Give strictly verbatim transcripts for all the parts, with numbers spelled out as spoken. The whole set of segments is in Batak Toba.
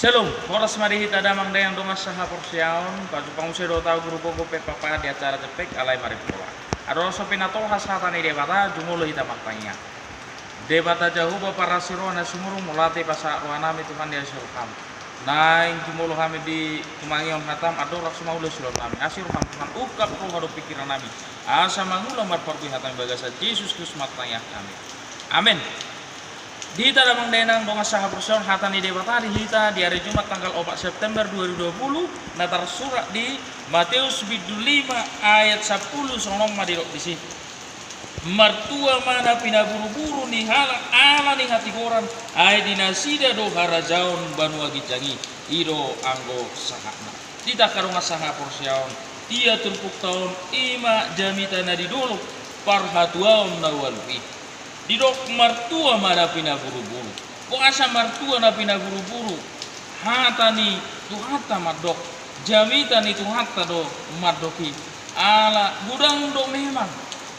Shalom, horas ma di hita damang dainang dongan sahaporseaon, pasu panguse do tau guru gogo pe papa di acara jempek alai mari pola. Adong so pinatohas hata ni Debata, jumolo hita martangiang. Debata Jahowa parasi roha na sumurung, mauliate pasahat rohanami Tuhan di asi roham. Naeng jumolo hami di tumangihon hatam, andorang so mauliate sulam nami. Asi roham Tuhan, ungkap roha dohot pingkiran nami. Asa mangula marparbue hatami bagasan Jesus Kristus martangiang hami. Amen. Di hita damang dainang dongan sahaporseaon, hata ni Debata di hita di ari Jumat tanggal opat September dua ribu dua puluh, na tarsurat di Mateus bindu lima ayat sampulu, songon on ma didok disi. Martua ma na pinaburuburu ni halak ala ni hatigoran, ai di nasida do harajaon banua ginjang i. I do anggo sahatna. Di hita angka dongan sahaporseaon, ia turpukta on i ma jamita na di dolok parhatuaon na ualu i. Didok martua ma na pinaburuburu. Boasa martua na pinaburuburu? Hata ni Tuhanta mandok, jamita ni Tuhanta do mandok i. Ala godang do memang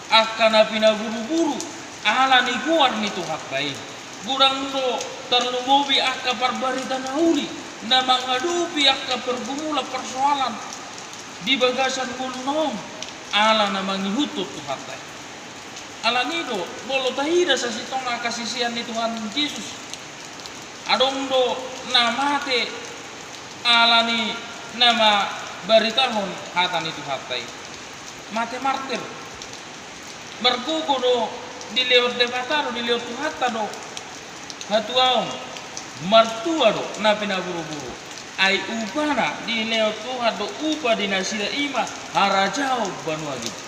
angka na pinaburuburu ala ni goar ni Tuhanta i. Godang do tarlumobi angka parbarita na uli na mangadopi angka pergumulan, persoalan di bagasan ngoluna on, ala na mangihuthon Tuhanta i. Alani do, molo taida sasintongna angka sisean ni Tuhan Jesus, adong do na mate ala ni na mambaritahon hata ni Tuhanta i. Mate martir. Margogo do dilehon Debata do, dilehon Tuhanta do hatuaon, martua do na pinaburuburu. Ai upana dilehon Tuhan do upa di nasida i ma harajaon banua ginjang.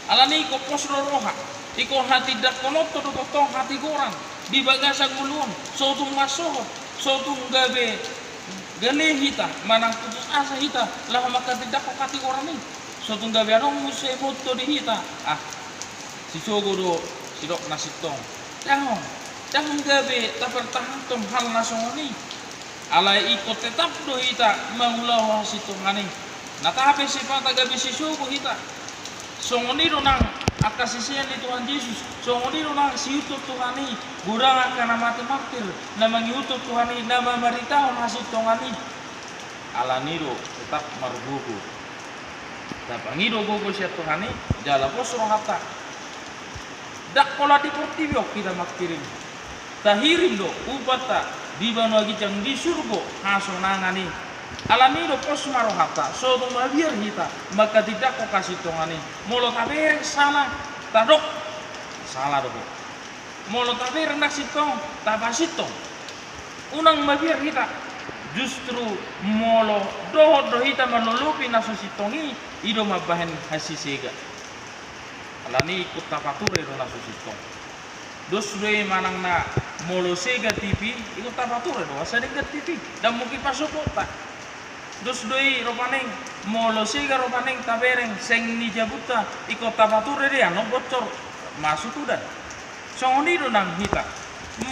Alani ingkon pos do roha, ingkon hatindangkononta do tongtong hatigoran di bagasan ngolu on, so tung mansohot, so tung gabe gale hita, manang putus asa hita laho manghatindanghon hatigoran i. So tung gabe adong muse motto di hita, ah, sisogo do sidok na sintong. Ndang on, ndang gabe tapertahanhon hal na songon i. Alai ingkon tetap do hita mangulahon hasintongan i. Na tape sipata gabe sisogo hita. Songon i do nang angka sisean ni Tuhan Jesus, songon i do nang siihuthon Tuhan i, godang angka na mate martir na mangihuthon Tuhan i, na mamaritahon hasintongan i. Alani do tetap margogo. Tapangido gogo sian Tuhan i, jala pos rohanta. Ndang holan di portibi on hita manghirim. Tahirim do upanta di banua ginjang di surgo hasonangan i. Alani do pos ma rohanta, so tung mabiar hita manghatindanghon hasintongan i. Molo tabereng sala, tadok, sala do ho. Molo tabereng na sintong, tapasintong. Unang mabiar hita. Justru molo dohot do hita manlolopi na so sintong i, i do mambahen hasisega. Alani ingkon tapature do na so sintong. Dos do i manang na molo sega T V, ingkon tapature do asa denggan T V. Ndang mungkin pasupukta. Dos do i rupani, molo sega rupani tabereng seng ni jabunta, ingkon tapature do i, annon bocor, masuk udan. Songon i do nang hita.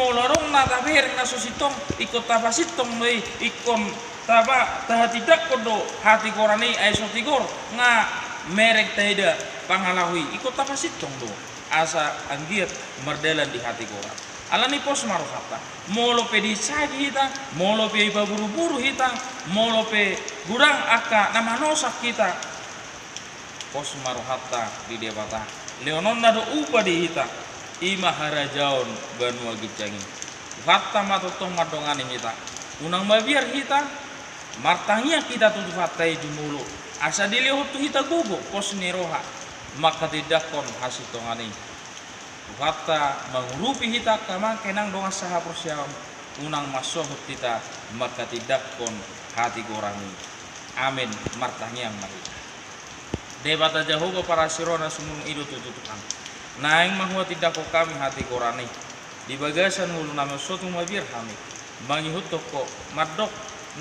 Molo adong na tabereng na so sintong, ingkon tapasintong do i, ingkon tapa, tahatindangkon do hatigoran i, ai so tigor nga mereng taida pangalaho i, ingkon tapasintong do asa anggiat mardalan di hatigoran. Alani pos ma rohanta. Molo pe disagi hita, molo pe ipaburuburu hita, molo pe godang angka na manosak hita, pos ma rohanta di Debata. Lehononna do upa di hita, i ma harajaon banua ginjang i. Tuhanta ma tongtong mandongani hita. Unang mabiar hita, martangiang hita tu Tuhanta i jumolo, asa dilehon tu hita gogo, pos ni roha, manghatindanghon hasintongan i. Tuhanta mangurupi hita angka amang inang dongan sahaporseaon, unang mansohot hita manghatindanghon hatigoran i. Amen. Martangiang ma hita. Debata Jahowa parasi roha na sumurung, i do tutu Tuhan. Naeng ma huhatindanghon hami hatigoran i. Di bagasan ngolunami on so tung mabiar hami mangihuthon Ho, mandok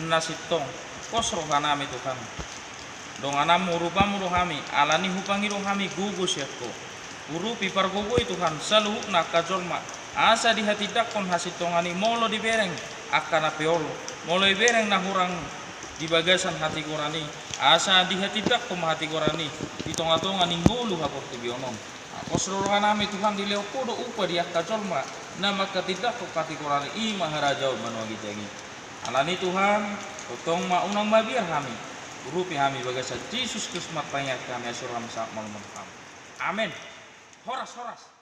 na sintong, pos rohanami Tuhan. Dongananmu, urupanmu do hami, alani hupangido hami gogo sian Ho. Urupi, pargogoi Tuhan saluhutna angka jolma, asa dihatindanghon hasintongan i molo dibereng angka na peol, molo dibereng na hurang di bagasan hatigoran i, asa dihatindanghon ma hatigoran i di tongatonga ni ngolu haportibion on. Pos do rohanami Tuhan, dilehon Ho do upa di angka jolma na manghatindanghon hatigoran i, i ma harajaon banua ginjang i. Alani Tuhan, tongtong ma unang mabiar hami, urupi hami bagasan Jesus Kristus martangiang hami, asa ro hami sahat mamuji Ham. Amen. Horas, horas.